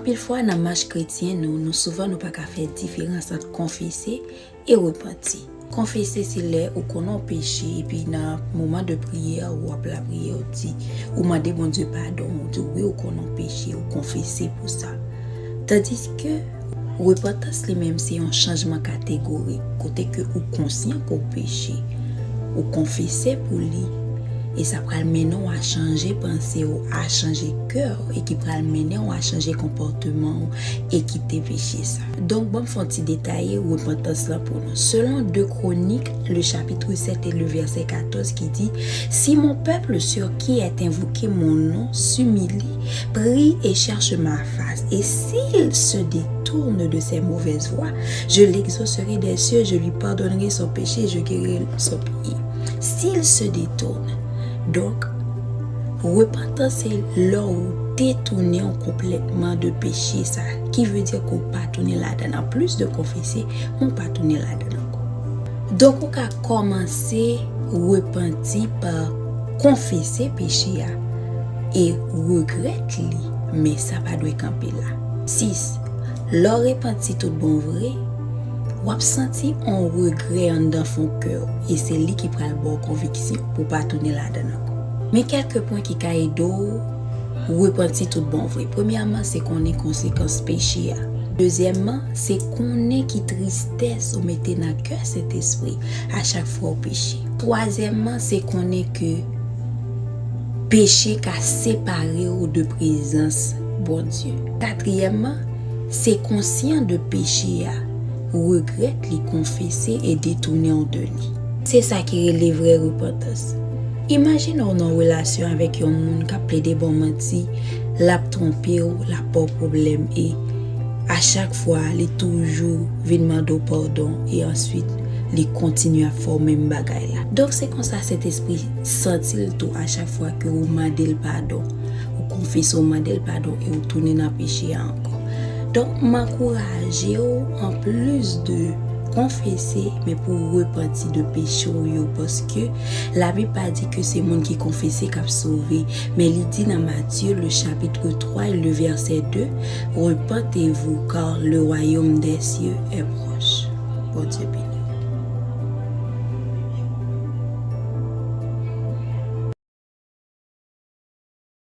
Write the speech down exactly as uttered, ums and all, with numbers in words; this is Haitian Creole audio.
Anpil fwa nan mach kretyen nou, nou souvan nou pa ka fè diferans ant konfese e repanti. Konfese se lè ou konnen w peche epi nan moman de priyè ou ap lapriyè ou di, ou mande Bondye padon, ou di wi ou konnen w peche, ou konfese pou sa. Tandiske repantans li menm se yon chanjman kategorik, kote ke ou konsyan ke w peche, ou konfese pou li, e sa pral mennen w a chanje panse w, a chanje kè w, e ki pral mennen w a chanje konpòteman w e kite peche sa. Donk, ban m fè yon ti detaye repantans lan pou nou. Selon deux Chroniques, le chapitre sept et le verset quatorze qui dit, Si mon peuple sur qui est invoqué mon nom s'humilie, prie et cherche ma face, et s'il se détourne de ses mauvaises voies, je l'exaucerai des cieux, je lui pardonnerai son péché, je guérirai son pays. S'il se détourne. Donk, repantans se lè ou detounen w konplètman de peche sa, ki vle di ke w pa tounen ladan l. Anplis de konfese, men w pa tounen ladan l ankò. Donk, ou ka kòmanse repanti pa konfese peche a e regrèt li, men sa pa dwe kanpe la. Sis, lè w repanti tout bon vre, w ap santi yon regrè anndan fon kè w, e se li ki pral ba w konviksyon pou w pa tounen ladan l ankò. Men kèlke pwen ki ka ede w repanti tout bon vre. Premyèman, se konnen konsekans peche a. Dezyèmman, se konnen ki tristès ou mete nan kè Sentespri a chak fwa w peche. Twazyèmman, se konnen ke peche ka separe w de prezans Bondye. Katriyèmman, se konsyan de peche a, regrèt li, konfese e detounen w de li. Se sa ki rele vrè repantans. Imajine w nan relasyon avèk yon moun k ap plede ba w manti, l ap twonpe w, l ap ba w pwoblèm e a chak fwa li toujou vin mande w padon e answit li kontinye ap fè w menm bagay la. Donk se konsa Sentespri santi l tou a chak fwa ke ou mande l padon, ou konfese, ou mande l padon e ou tounen nan peche a ankò. Donk, m ankouraje w, anplis de konfese, men pou w repanti de peche w yo, paske Labib pa di ke se moun ki konfese k ap sove, men li di nan Matye, le chapitre trois et le verset deux, Repentez-vous, car le royaume des cieux est proche. Bondye beni.